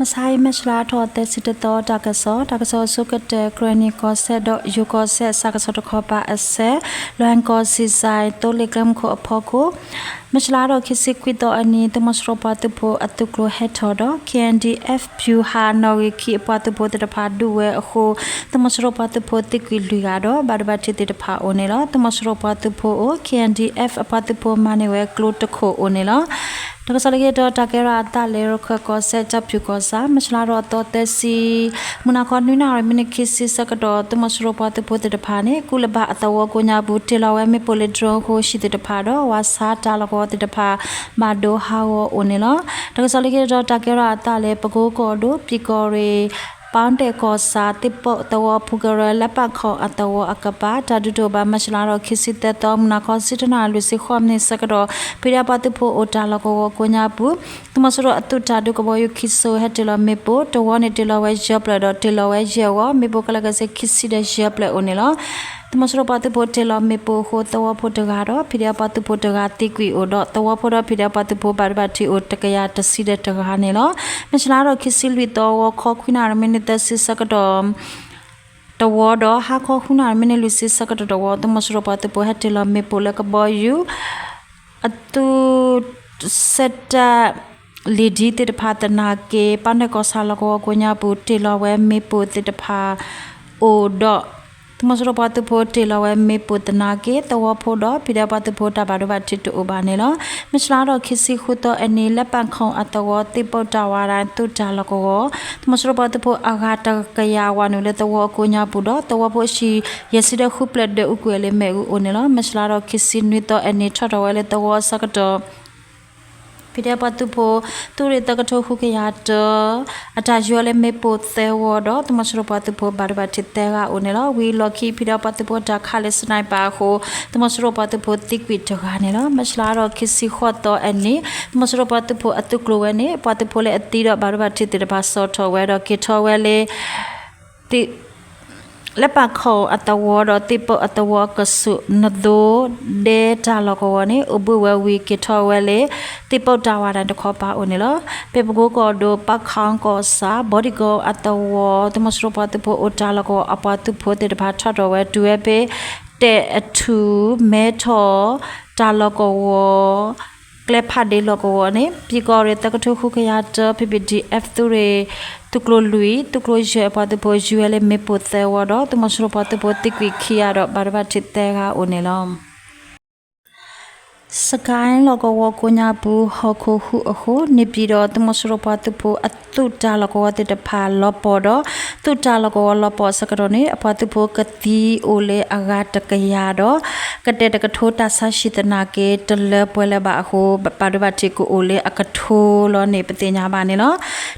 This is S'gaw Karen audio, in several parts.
မဆါအံၤ မၢ်ၡလါထီၣ်သၢဆံတသီ တၢ်ကစီၣ်, တၢ်ကစီၣ်အဆိကတၢၢ် ကရ့ၣ်နံၣ်ကီၢ်စဲၣ်ဒီးယိၤကီၢ်စဲၣ် စးကဆီၣ်တခီပၤအဆၢ, လွဲၢ်ကီၢ်စံၣ်စဲၣ် သိလ့ၣ်ကျဲမုၢ်ခိၣ်အဖီခိၣ် မၢ်ၡလါထီၣ်ခံဆံခွံသီအနံၤ သုးမီၤစိရိၤပှၤသုးဖိအသုးကျိၤဟဲထီၣ်ဒီး ခ့ၣ်အဲၣ်ဒ်အ့ၣ် ဖၠူဟးနီၣ်ဂံၢ်ခံအပှၤသုးဖိသ့ၣ်တဖၣ်ဒုးဝဲအဃိ သုးမီၤစိရိၤပှၤသုးဖိသံကွံာ်လွံၢ်ဂၤဒီး ဘၣ်ဒိဘၣ်ထံးသ့ၣ်တဖၣ်အိၣ်န့ၣ်လီၤ. သုးမီၤစိရိၤပှၤသုးဖိအိၣ် ခ့ၣ်အဲၣ်ဒ်အ့ၣ် အပှၤသုးဖိမၤန့ၢ်ဝဲကျိတခိၣ်အိၣ်န့ၣ်လီၤ. တၢ်ကစီၣ်လၢခံတီၤ တၢ်ကဲထီၣ်အသးလၢ ရခၢၣ်ကီၢ်စဲၣ် ကၠီဖၠူၣ်ကီၢ်ဆၣ် မၢ်ၡလါထီၣ်အသီသၢဆံ မုၢ်နၤခီနွံနၣ်ရံၣ်မံးနံးခံဆံဆၢကတီၢ် သုးမီၤစိရိၤပှၤသုးဖိသ့ၣ်တဖၣ်န့ၣ် ကူးလၢဘၣ်အသဝီကိးညါပူၤ တ့ၢ်လီၤဝဲမ့ၣ်ပိၢ်လၢ drone အဃိ ဟံၣ်သ့ၣ်တဖၣ်ဒီး ဝၣ်ဆါတၢ်လီၢ်ကဝီၤသ့ၣ်တဖၣ် ဘၣ်ဒိဟးဂီၤအိၣ်န့ၣ်လီၤ. တၢ်ကစီၣ်လၢခံတီၤ တၢ်ကဲထီၣ်အသးလၢ ပကိကီၢ်ဒိၣ် ပၠံၣ်ကီၢ်ရ့ၣ် ပီၣ်တဲၣ်ကီၢ်ဆၣ် သ့ၣ်ပိၣ်သဝီဖူကရၢ လၢပၣ်ခီၣ်အသဝီအကပၤ တၢ်ဒုးတအိၣ်ဘၣ် မၢ်ၡလါထီၣ်ခံဆံသၢသီ မုၢ်နၤခီဆံတၢနၣ်ရံၣ်လွံၢ်ဆံဃိးမံးနံးဆၢကတီၢ် ဖံးဒဲးပှၤသုးဖိအိၣ်တၢ်လီၢ်ကဝီၤကိးညါပူၤ သုးမီၤစိရိၤအသုးတၢ်ဒုးကဘီယူၤခံစိၤဟဲတ့ၢ်လီၤမ့ၣ်ပိၢ် တဝီန့ၣ်တ့ၢ်လီၤဝဲယဲၢ်ဖျၢၣ်ဒီးတ့ၢ်လီၤဝဲယဲၢ်ဂီၤ မ့ၣ်ပိၢ်ခဲလၢာ်ခဲဆ့ခံဆံဒီးယဲၢ်ဖျၢၣ်အိၣ်န့ၣ်လီၤ. သုးမီၤစိရိၤပှၤသုးဖိတ့ၢ်လီၤမ့ၣ်ပိၢ်အဃိ သဝီဖိတဂၤဒီး ဖံးဒဲးပှၤသုးဖိတဂၤ သံကွံာ်အိၣ်ဒီး သဝီဖိဒီးဖံးဒဲးပှၤသုးဖိဘၣ်ဒိဘၣ်ထံးအိၣ် တကယၤတဆံဒီးတဂၤန့ၣ်လီၤ. မၢ်ၡလါထီၣ်ခံဆံလွံၢ်သီ ဂီၤခီခွံနၣ်ရံၣ်မံးနံးသၢဆံဆၢကတီၢ် တဝီဒီး ဟါခီဃုနၣ်ရံၣ်မံးနံးလွံၢ်ဆံဆၢကတီၢ်တဝီ သုးမီၤစိရိၤပှၤသုးဖိဟဲတ့ၢ်လီၤမ့ၣ်ပိၢ်လၢကဘီယူၤ အသုး စဲးတၢး လံာ်ဒ်သ့ၣ်တဖၣ်သနာ်က့ ပီၣ်တဲၣ်ကီၢ်ဆၣ်လီၢ်ကဝီၤကိးညါပူၤ တ့ၢ်လီၤဝဲမ့ၣ်ပိၢ်သ့ၣ်တဖၣ်အိၣ်ဒီး သုးမီၤစိရိၤပှၤသုးဖိတ့ၢ်လီၤဝဲမ့ၣ်ပိၢ်သနာ်က့ သဝီဖိဒီးဖံးဒဲးပှၤသုးဖိတၢ်ဘၣ်ဒိဘၣ်ထံးတအိၣ်ဘၣ်န့ၣ်လီၤ. မၢ်ၡလါထီၣ်ခံဆံဃုသီအနံၤ လၢပၣ်ခီၣ်အသဝီ သ့ၣ်ပိၣ်တၢ်ဝးဒၣ်သုးတၢ်လီၢ်ကဝီၤ သုးမီၤစိရိၤပှၤသုးဖိအဂၤတကယၤဝးနုာ်လၢသဝီအကိးညါပူၤဒီး သဝီဖိအဟံၣ် ယဲၢ်ဆံဒီးဃုဖျၢၣ်ဒွဲၣ်အူကွံာ်လၢမ့ၣ်အူအိၣ်န့ၣ်လီၤ. မၢ်ၡလါထီၣ်ခံဆံနွံသီအနံၤ ထီၣ်ထီၣ်ဝဲလၢသဝီအဆၢကတီၢ် ဖံးဒဲးပှၤသုးဖိ သုးရ့ၣ်သၢကထိဃုကယၤတၢ အတၢ်ယိၤလၢမ့ၣ်ပိၢ်သၢဝီဒီး သုးမီၤစိရိၤပှၤသုးဖိဘၣ်ဒိဘၣ်ထံးသၢဂၤအိၣ်န့ၣ်လီၤ. ဝံၤအလီၢ်ခံ ဖံးဒဲးပှၤသုးဖိတၢ်ခးလၢ sniper အဃိ သုးမီၤစိရိၤပှၤသုးဖိသံကွံာ်တဂၤန့ၣ်လီၤ. မၢ်ၡလါထီၣ်ခံဆံဃိးသီအနံၤ သုးမီၤစိရိၤပှၤသုးဖိအသုးကျိၤဝဲန့ၣ် ပှၤသုးဖိလၢအသံဒီးဘၣ်ဒိဘၣ်ထံးသ့ၣ်တဖၣ် စိာ်ထီၣ်ဝဲဒီးက့ၤထီၣ်ဝဲလၢ လၢပၣ်ခီၣ်အသဝီဒီးသ့ၣ်ပိၣ်အသဝီအကဆူး နသိဒဲတၢ်လီၢ်ကဝီၤန့ၣ် အိၣ်ဘှံးဝဲဝံၤက့ၤထီၣ်ဝဲလၢ သ့ၣ်ပိၣ်တၢ်ဝးဒၣ်တခီပၤအိၣ်န့ၣ်လီၤ. ဖဲပကိကီၢ်ဒိၣ်ပၣ်ခီၣ်ကီၢ်ဆၣ် ဘီဒံၣ်ကီၢ်အသဝီ သုးမီၤစိရိၤပှၤသုးဖိအိၣ်တၢ်လီၢ်ကဝီၤအပှၤသုးဖိသ့ၣ်တဖၣ်ထီၣ်ထီၣ်ဝဲတုၤဝဲဖဲ တဲၣ်အထူး မဲထီၣ် တၢ်လီၢ်ကဝီၤ ကျဲဖးဒ့လီၢ်ကဝီၤန့ၣ် ပၠံၣ်ကီၢ်ရ့ၣ်သၢကထိဃုကယၤတၢ ဖံးဖံး PDF သုးရ့ၣ် သုးကျိၤလွံၢ် သုးကျိၤယဲၢ်အပှၤသုးဖိယိၤဝဲလၢမ့ၣ်ပိၢ်သၢဝီဒီး သုးမီၤစိရိၤပှၤသုးဖိသံကွံာ်ခံဂၤဒီးဘၣ်ဒိဘၣ်ထံးသၢဂၤအိၣ်န့ၣ်လီၤ. စကဲလီၢ်ကဝီၤကိးညါပူၤ ဟီၣ်ခိၣ်ဟူးအဃိ န့ၣ်ပၠံၣ်ဒီးသုးမီၤစိရိၤပှၤသုးဖိအသုးတၢ်လီၢ်ကဝီၤသ့ၣ်တဖၣ်လီၤပှီၢ်ဒီး သုးတၢ်လီၢ်ကဝီၤလီၤပှီၢ်အဆၢကတီၢ်န့ၣ် အပှၤသုးဖိကသံအိၣ်လၢအဂၤတကယၤဒီး ကတဲာ်တကထိတၢ်ဆါဟံၣ်သနာ်က့ တလၢပှဲၤလၢၤဘၣ်အဃိ ဘၣ်ဒိဘၣ်ထံးကအိၣ်လၢအကထိလီၤန့ၣ် ပသ့ၣ်ညါဘၣ်န့ၣ်လီၤ.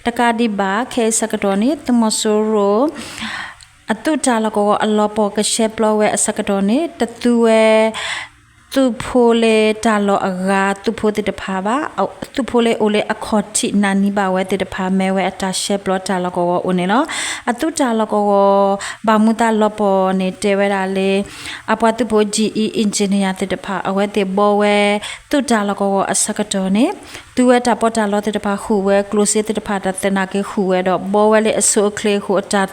တကးဒံးဘၣ် ခဲအံၤဆၢကတီၢ်န့ၣ် သုးမီၤစိရိၤ အသုးတၢ်လီၢ်ကဝီၤအလီၤပှီၢ်ကဆှဲပျီဝဲအဆၢကတီၢ်န့ၣ် တသူဝဲ သုးဖိလၢတၢ်လီၢ်အဂၤ သုးဖိသ့ၣ်တဖၣ်ဘၣ်. သုးဖိလၢအိၣ်လၢအခီၣ်ထံးနးနံၤဘၣ်ဝဲသ့ၣ်တဖၣ် မ့ၢ်ဝဲအတၢ်ဆှဲပျီတၢ်လီၢ်ကဝီၤအိၣ်န့ၣ်လီၤ. အသုးတၢ်လီၢ်ကဝီၤ ဘၣ်မူသးလီၤပှီၢ်န့ၣ် တဲဝဲဒၣ်လၢ အပှၤသုးဖိ GE engineer သ့ၣ်တဖၣ် အဝဲသ့ၣ်ဘှီဝဲ သုးတၢ်လီၢ်ကဝီၤအဆၢကတီၢ်န့ၣ် သူဝဲတၢ်ပီးတၢ်လီသ့ၣ်တဖၣ်ဃုာ်ဝဲ ကျိၣ်စ့သ့ၣ်တဖၣ်တၢ်သနာ်က့ဃုာ်ဝဲဒီး ဘှီဝဲလၢအဆိအချ့အဃိ အတၢ်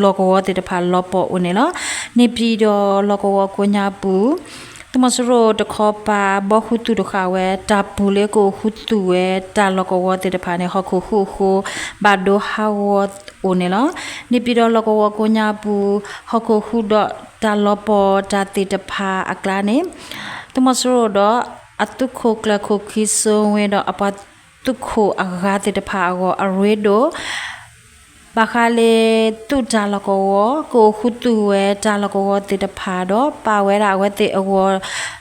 လီၢ်ကဝီၤသ့ၣ်တဖၣ်လီၤပှီၢ်အိၣ်န့ၣ်လီၤ. န့ၣ်ပၠံၣ်ဒီးလီၢ်ကဝီၤကိးညါပူၤ သုးမီၤစိရိၤတခီပၤ ဘှီဃုာ်သူၣ်တဃာ်ဝဲ တၢ်ပူၤလၢကအိၣ်ဃုာ်သူၣ်ဝဲ တၢ်လီၢ်ကဝီၤသ့ၣ်တဖၣ်န့ၣ် ဟီၣ်ခိၣ်ဟူးအဃိ ဘၣ်ဒိဟးဂီၤအိၣ်န့ၣ်လီၤ. န့ၣ်ပၠံၣ်ဒီးလီၢ်ကဝီၤကိးညါပူၤ ဟီၣ်ခိၣ်ဟူးဒီးတၢ်လီၤပှီၢ်တၢ်သ့ၣ်တဖၣ်အကျါန့ၣ် သုးမီၤစိရိၤဒီး အသုးခိၣ်ကျၢၢ်ခိၣ်ခံစိဝ့ဒီးအပှၤသုးခိၣ်အဂၤသ့ၣ်တဖၣ်အဂီၢ် အရ့ဒိၣ် ဘၣ်ဃးလၢ သုးတၢ်လီၢ်ကဝီၤ ကအိၣ်ဃုာ်သူၣ်ဝဲတၢ်လီၢ်ကဝီၤသ့ၣ်တဖၣ်ဒီး ပာ်ဝဲဒၣ်အဝဲသ့ၣ်အဂီၢ်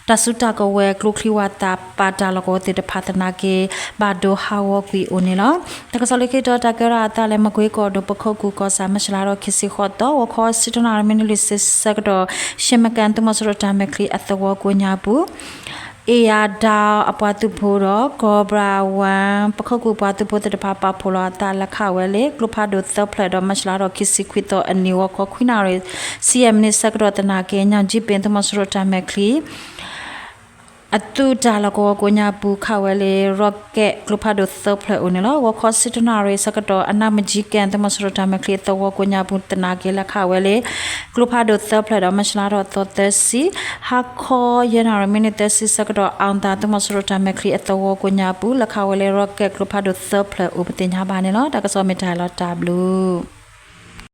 တၢ်စုတၢ်ကဝဲၤကျိချံဝၣ်သၣ် ပာ်တၢ်လီၢ်ကဝီၤသ့ၣ်တဖၣ်သနာ်က့ ဘၣ်ဒိဟးဂီၤကွံာ်အိၣ်န့ၣ်လီၤ. တၢ်ကစီၣ်လၢခံတီၤ တၢ်ကဲထီၣ်အသးလၢ မကွ့ကီၢ်ဒိၣ် ပခိၣ်ကူၣ်ကီၢ်ဆၣ် မၢ်ၡလါထီၣ်ခံဆံဃိးသီ ဂီၤခီဆံတၢနၣ်ရံၣ်မံးနံးလွံၢ်ဆံဆၢကတီၢ် ရှ့မကၣ်သုးမီၤစိရိၤတၢ်မဲာ်ချံအသဝီကိးညါပူၤ အ့ၣ်ယၤဒၣ်အပှၤသုးဖိဒီး ကီၢ်ဘြၣ်ဝၣ် ပခိၣ်ကူၣ်ပှၤသုးဖိသ့ၣ်တဖၣ် ပာ်ဖှိၣ်လီၤအသးလၢခးဝဲလၢ ကျိဖးဒိၣ်သၢဖျၢၣ်ဒီး မၢ်ၡလါထီၣ်ခံဆံခွံသီအနံၤ ဂီၤခီခွံနၣ်ရံၣ် ဆံယဲၢ်မံးနံးဆၢကတီၢ်သနာ်က့ ညၣ်ကၠံပ့ၤသုးမီၤစိရိၤတၢ်မဲာ်ချံ အသုးတၢ်လီၢ်ကဝီၤကိးညါပူၤ ခးဝဲလၢ rocket ကျိဖးဒိၣ်သၢဖျၢၣ်အိၣ်န့ၣ်လီၤ. ဂီၤခီဆံတၢနၣ်ရံၣ်ဆၢကတီၢ် အနၢ်မကၠံကဲၣ် သုးမီၤစိရိၤတၢ်မဲာ်ချံအသဝီကိးညါပူၤ သနာ်က့လဲၤခးဝဲလၢ ကျိဖးဒိၣ်သၢဖျၢၣ်ဒီး မၢ်ၡးလါထီၣ်သီသၢဆံ ဟါခီယဲၢ်နၣ်ရံၣ်မံးနံးသၢဆံဆၢကတီၢ် အၣ်သၣ် သုးမီၤစိရိၤတၢ်မဲာ်ချံအသဝီကိးညါပူၤ လဲၤခးဝဲလၢ rocket ကျိဖးဒိၣ်သၢဖျၢၣ်အိၣ် ပသ့ၣ်ညါဘၣ်န့ၣ်လီၤ. တၢ်ကစီၣ်မ့ၢ်တၢ်လီၤ တၢ်ဘျုး